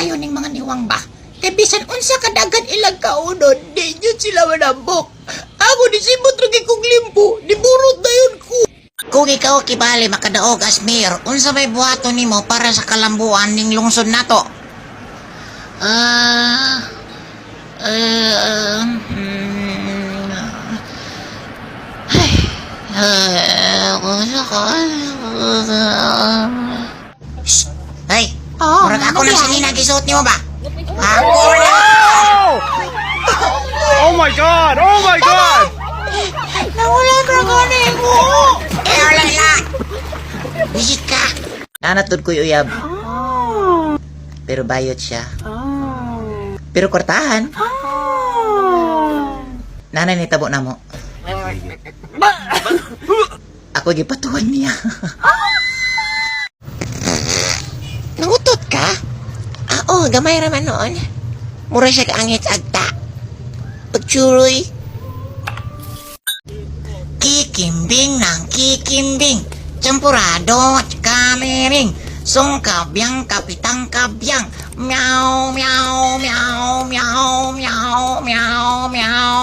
Maayo ning mga niwang ba? Kay bisan unsa kadagan ilang kaunon, di jud sila manambok. Ako nisimot ra kay kong limpo, niburot dayon ko. Kung ikaw kibali makadaog as mayor, unsa may buhaton nimo para sa kalambuan ning lungsod nato? Ay, shh! Ay, Oh, murag ako ano na yan? sinina gisuot nimo ba? Ako na! Oh my God! Oh my God! Nawala ka gani ko! Eh, wala na! Visit ka! Nanatod ko'y uyab. Pero bayot siya. Pero kwartahan. Nanay ni tabo na mo. Ako gipatuan niya. Nangutot ka? Ah, oh, gamay raman noon. Mura siya kaangit agta. Pagchuroy. Kikimbing ng kikimbing. Champurado at kamiring. Sungkabyang kapitang kabyang. Meow, meow, meow, meow, meow, meow, meow.